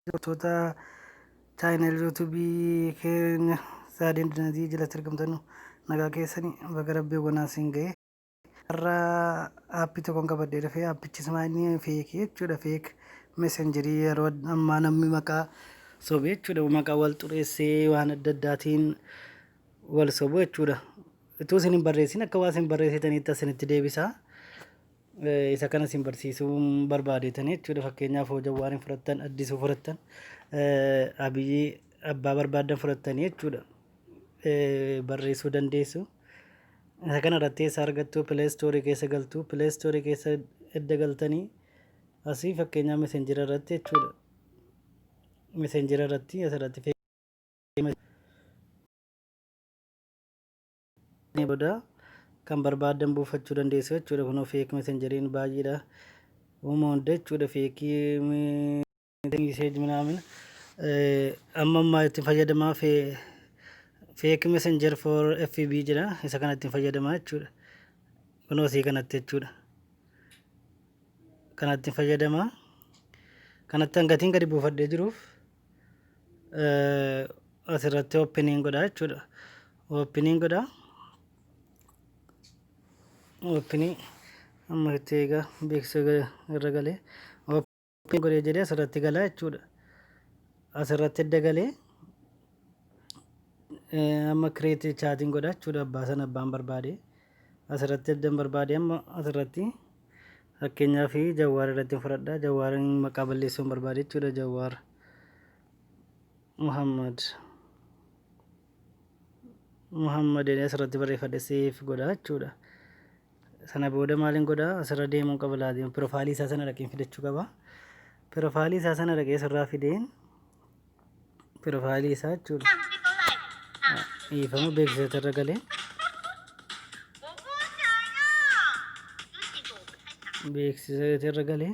Hordoftoota channel YouTubeii keenya Saadeen Dinadii jalatti argamtan, nagaa keessanii? Baga rabbii wanaa siin ga'e. Har'a appii tokkoon qabadhee dhufee, appichis maal, fakeii jechuudha. Fake messengerii yeroo ammaa namni maqaa sobe jechuudha, maqaa wal xureessee waan adda addaatiin wal sobu jechuudha. Utuu isin hin barreessin akka waa isin barreessitanitti asinitti deebisa. Isa kana isin barsiisuu barbaadeetanii jechuudha. Fakkeenyaaf, hoo Jawaarin fudhattan, Addisuu fudhattan, Abiyyi, abbaa barbaaddan fudhattanii jechuudha. Barreessuu dandeessu. Isa kana irratti eessa argattu? Play Storeii keessa galtu. Play Storeii keessa edda galtanii asii fakkeenyaaf Messengera irratti jechuudha. Messengera irratti asirratti booda kan barbaadan buufachuu dandeessu jechuudha. Kunoo fake messengeriin baay'eedha. Uuma hunda jechuudha, fakeii message ምናምን amma ammaa itti fayyadamaa fake messenger for FB jedha. Isa kana ittiin fayyadamaa jechuudha. Kunoo asii kanatti jechuudha. Kanatti fayyadamaa. Kanatti hangatiin gadi buufadhee jiruuf asirratti openiin godha jechuudha. Openiin godha. Openii amma itti eegaa beeksisa irra galee open godhee jedhee asirratti galaa jechuudha. Asirratti edda galee amma create chatiin godha jechuudha, abbaa sana abbaan barbaade. Asirratti eddan barbaade, amma asirratti fakkeenyaaf Jawaar irratti fudhadha. Jawaarin maqaa balleessuun barbaade jechuudha. Jawaar Muhammad Muhammad jedhee asirratti barreeffadhe, save godha jechuudha. Sana booda maaliin godha? Asirra deemuu qaba laata? Profileii isaa sana dhaqeen fidachuu qaba. Profileii isaa sana dhaqee asirraa fideen profileii isaa jechuudha. Dhiifama, beeksisa irra galee. Beeksisa irra galee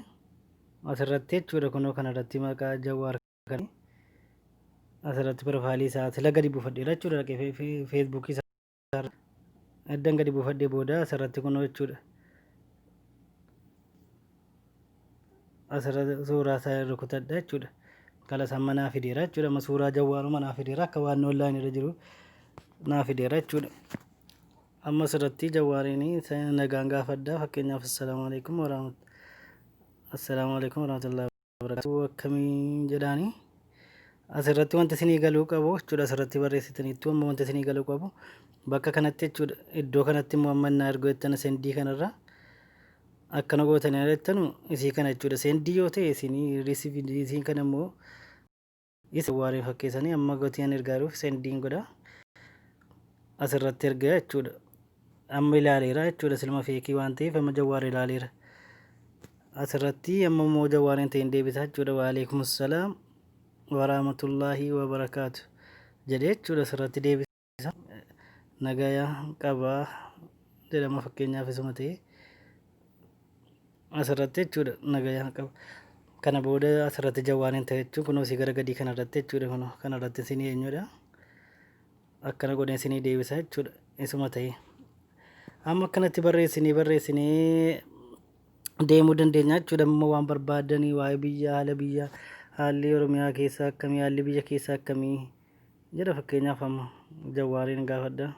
asirratti jechuudha, kunoo kanarratti maqaa Jawaar kan asirratti profileii isaa sila gadi buufadheera jechuudha, dhaqee Facebookii isaa eddan gadi buufadhee booda asirratti kunoo jechuudha. Asirratti suuraa isaa irra kutadha jechuudha. Kala san manaa fideera jechuudha. Amma suuraa Jawwaaruma naa fideera, akka waan online irra jiru naa fideera jechuudha. Amma asirratti Jawwaariin nagaan gaafadha. Fakkeenyaaf, assalaamu alaikum warahmatullahi, assalaamu alaikum warahmatullahi wabarakatuh, akkamii jedhaani. Asirratti wanti isinii galuu qabu jechuudha, asirratti barreessitaniittu, amma wanti isinii galuu qabu bakka kanatti jechuudha. Iddoo kanatti immoo amma innaa ergoo jettan, sendii kanarra akkana gootanii jettanu isii kana jechuudha. Sendii yoo ta'e isinii receive, isiin kana immoo isa waaree fakkeessanii amma gotii an ergaaruuf sendiin godha, asirratti ergaa jechuudha. Amma ilaaleera jechuudha, silma fakeii waan ta'eef amma Jawaar ilaaleera. Asirratti amma immoo Jawaariin ta'in deebisaa jechuudha. Waalaikum salaam warahmatullaahi wabarakaatu jedhee jechuudha, asirratti deebisa. Nagaya qabaa jedhama, fakkeenyaaf isuma ta'e asirratti jechuudha, nagaya qaba. Kana booda asirratti Jawaariin ta'e jechuun kunoo si gara gadii kanarratti jechuudha, kunoo kanarratti isinii eenyudha akkana godhee isinii deebisa jechuudha, isuma ta'e. Amma akkanatti barreessinee barreessinee deemuu dandeenya jechuudha. Amma waan barbaadanii waa'ee biyya, haala biyya, haalli Oromiyaa keessaa akkamii, haalli biyya keessaa akkamii jedha. Fakkeenyaaf, amma Jawaariin gaafadha.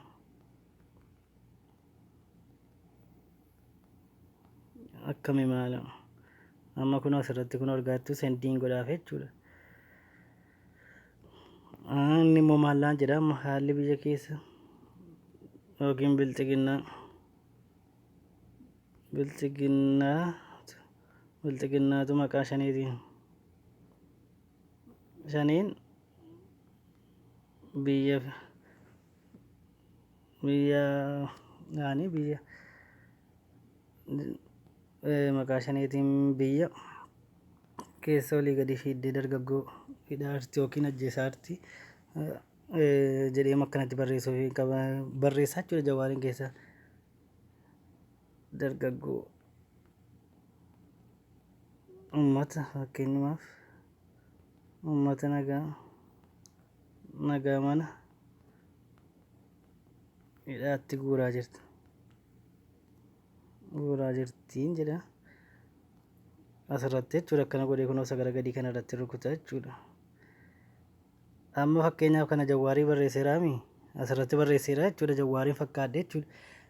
Akkami maala? Amma kun asirratti kun argaattu, sendiin godhaaf jechuudha. Inni immoo maallaan jedha? Amma haalli biyya keessa yookiin bilxiginnaa bilxiginnaa bilxiginnaatu maqaa shaniitiin shaniin biyya biyya yaani biyya maqaa shaniitiin biyya keessa olii gadi fiiddee dargaggoo hidhaarti yookiin ajjeesaarti jedhee akkanatti barreessuuf qaba barreessaa jechuudha. Jawaariin keessa dargaggoo ummata, fakkeenyumaaf ummata nagaa nagaa mana hidhaatti guuraa jirti guuraa jirtiin jedha. Asirratti jechuudha, akkana godhee kunoo isa gara gadii kana irratti rukuta jechuudha. Amma fakkeenyaaf kana Jawwaarii barreesseeraami, asirratti barreesseera jechuudha, Jawwaariin fakkaadhe jechuudha.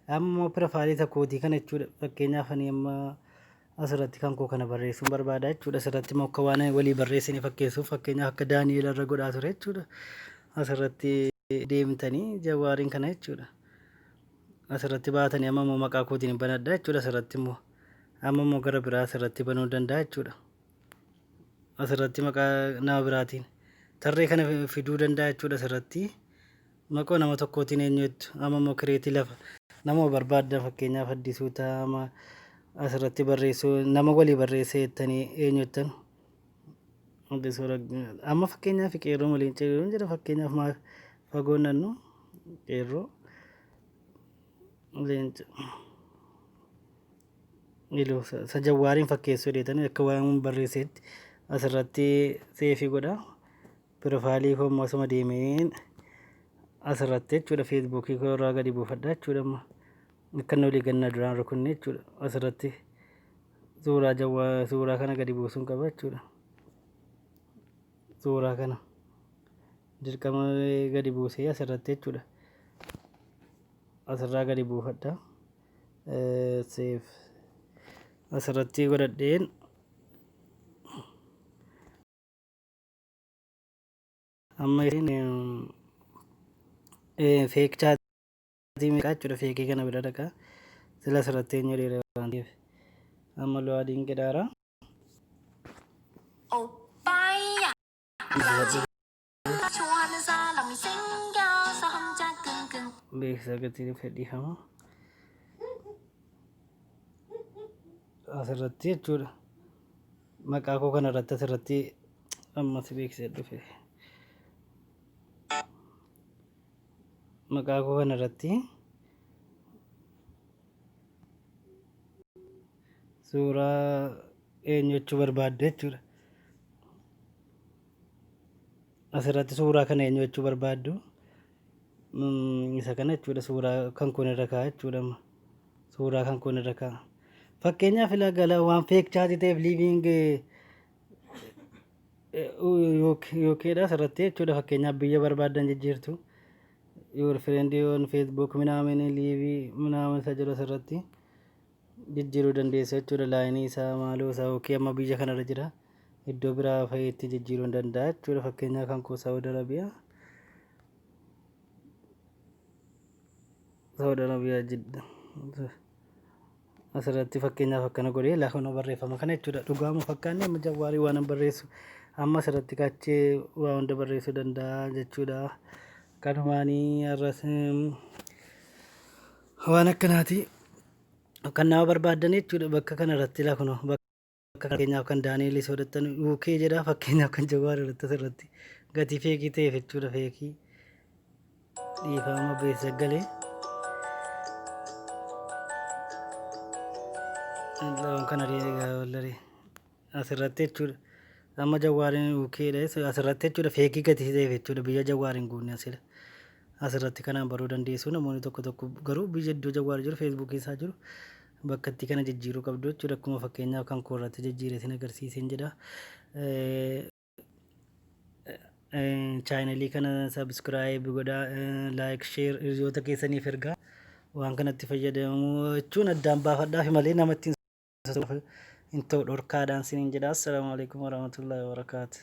Amma immoo profile tokkootii kana jechuudha. Fakkeenyaaf ani amma asirratti kan koo kana barreessuun barbaada jechuudha. Asirratti immoo akka waan walii barreessine fakkeessuuf, fakkeenyaaf akka Daani'eel irra godhaa ture jechuudha. Asirratti deemtanii Jawwaariin kana jechuudha. Asirratti baatanii amma immoo maqaa kootiin banadha jechuudha. Asirratti immoo amma immoo gara biraa asirratti banuu danda'a jechuudha. Asirratti maqaa nama biraatiin tarree kana fiduu danda'a jechuudha. Asirratti maqaa nama tokkootiin eenyu jettu, amma immoo create lafa nama barbaaddan, fakkeenyaaf Addisuu taama asirratti barreessuu, nama walii barreessee jettanii eenyu jettan, Addisuu. Amma fakkeenyaaf qeerroo waliin ceeruun jedha. Fakkeenyaaf maal fagoon nannu qeerroo leenca iluu isa Jawwaariin fakkeessuu dheetanii akka waan barreesseetti asirratti save godha. Profile koo immoo asuma deemeen asirratti jechuudha, Facebookii koo irraa gadi buufadha jechuudha. Amma akka inni olii ganna duraan rukunne jechuudha. Asirratti suuraa Jawwaa, suuraa kana gadi buusuun qaba jechuudha. Suuraa kana dirqama gadi buusee asirratti jechuudha. Asirraa gadi buufadha. Save asirratti godhadheen amma isin fake chat meeqa jechuudha, fake kana bira dhaqa. Sila asirratti eenyu dheera waan ta'eef amma loading jedhaara. 오빠야 좋아하는 사람이 생겨서 혼자 끙끙 Beeksisa gatii fedhiifama asirratti jechuudha. Maqaa koo kana irratti asirratti ammas beeksisa dhufe. Maqaa koo kana irratti suuraa eenyu jechuu barbaadde jechuudha. Asirratti suuraa kana eenyu jechuu barbaaddu, isa kana jechuudha. Suuraa kan kun irra kaa'a jechuudha. Amma suuraa kan kun irra kaa'a. Fakkeenyaaf ilaa gala waan fake chat ta'eef living UKdha asirratti jechuudha. Fakkeenyaaf biyya barbaaddan jijjiirtu. Your friend on Facebook ምናምን live ምናምን isa jedhu asirratti jijjiiruu dandeessa jechuudha. Line isaa maaloo isaa okay, amma biyya kanarra jira. Iddoo biraa fa'iitti jijjiiruu hin danda'a jechuudha. Fakkeenyaaf kan koo Saudi Arabiyaa. Saudi Arabiyaa jidda. Asirratti fakkeenyaaf akkana godhee lafa barreeffama kana jechuudha. Dhugaama fakkaanne amma Jawwaarii waan hin barreessu. Amma asirratti kaachee waa hunda barreessuu danda'a jechuudha. Kanumaanii har'as waan akkanaati. Kan nama barbaaddan jechuudha bakka kanarratti lafa bakka fakkeenyaaf kan Daani'eel sodattan UK jedha. Fakkeenyaaf kan Jawwaar irratti asirratti gatii fake ta'eef jechuudha, fake dhiifama beeksisa galee. Loon kana wallaree asirratti jechuudha. Amma Jawwaariin UK dha asirratti jechuudha, fake gatii ta'eef jechuudha, biyya Jawwaariin guunne asirra. Asirratti kanaan baruu dandeessu. Namoonni tokko tokko garuu biyya iddoo Jawwaar jiru, Facebookii isaa jiru bakka itti kana jijjiiruu qabdu jechuudha. Akkuma fakkeenyaaf kan koo irratti jijjiireetiin agarsiiseen jedha. Channelii kana subscribe godhaa, like, share, hiriyoota keessaniif ergaa. Waan kanatti fayyadamuu jechuun addaan baafadhaaf malee namatti hin ta'u, dhorkaadhaan siniin jedha. Assalaamu alaikum warahmatullahi wabarakaatu.